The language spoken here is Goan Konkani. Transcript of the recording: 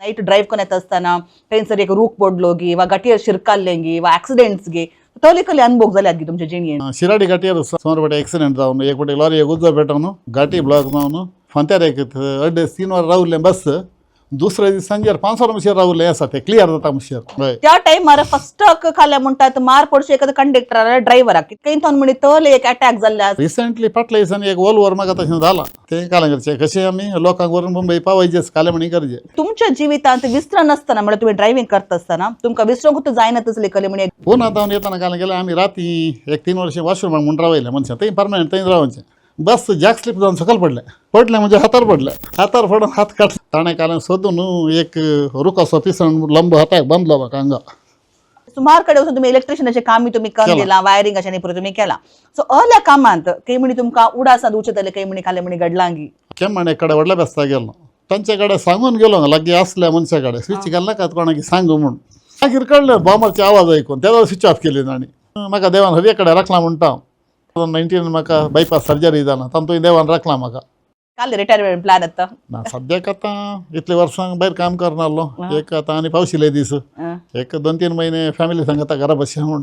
नाईट ड्राईव्ह करून येत असताना थंयसर एक रूख पडलो गी वा गाठयेर शिरकाल्लें गी वा ऍक्सिडेंट्स गी तोले कसले अनुभव जाल्यात गी तुमच्या जिणेन? शिराडी घाटीर सुमार फाटी एक्सिडेंट जावन एक फाटी लॉरी एक उजो पेटोवन घाटी ब्लॉक जावन फांत्यार एक 2.5-3 वरां रावलें बस. दुसरे दीस सांजेर 5 वरां मुशीर रावलें आसा, ते क्लियर जाता मुशीर, हय. त्या टायमार फर्स्ट खाल्या म्हणटात मार पडशे एखाद्या कंडक्टरा ड्रायव्हराक कितकें थोन म्हणी तले एक अटॅक जाल्ले आसा. रिसेंटली फाटल्या दिसांनी एक वोल्वोर म्हाका तशें जालां. तें कालंगरचें कशें आमी लोकांक व्हरून मुंबय पावयचेच कालें म्हणी गरजे. तुमच्या जिवितांत विसर नासतना, म्हळ्यार तुमी ड्रायव्हिंग करता आसतना तुमकां विसरूंक जायना तसले कले म्हणी? पुना जावन येताना काल गेले आमी राती एक 3 वर्षां वॉशरूमाक म्हूण रावयलें मनशां थंय परमनंट थंय रावचें. बस जॅक स्लीप जावन सकयल पडलें. पडलें म्हणजे हातार पडलें. हातार पडून हात काड ताणें काल सोदून एक रुखाचो पिसण लंबो हाताक बांदलो म्हाका हांगा. सुमार कडेन वचून तुमी इलेक्ट्रिशियनाचें कामय तुमी करून केलां. दिलां, वायरिंगाचें आनी पुरो तुमी केलां. सो अहल्या कामांत काही म्हणी तुमकां उडासांत उचतले काही म्हणी खाले म्हणी घडलां गी? केम्माणे कडेन व्हडल्या बेस्ता गेलो, तांचे कडेन सांगून गेलो, लागीं आसल्या मनशा कडेन स्विच घालनाकात कोणाक सांगू म्हूण. मागीर कळ्ळें बॉमाचे आवाज आयकून तेदो स्विच ऑफ केली तांणी. म्हाका देवान हरये कडेन राखला म्हणटा हांव. 2019 म्हाका बायपास सर्जरी जाला, तातूंत देवान राखला म्हाका. काल रिटायरमेंट प्लॅन आतां? ना, सद्याक आतां इतले वर्सां भायर काम करनासलो. एक आतां आनी पावशिले दीस, एक 2-3 म्हयने फॅमिली सांगता घरा बसया म्हूण.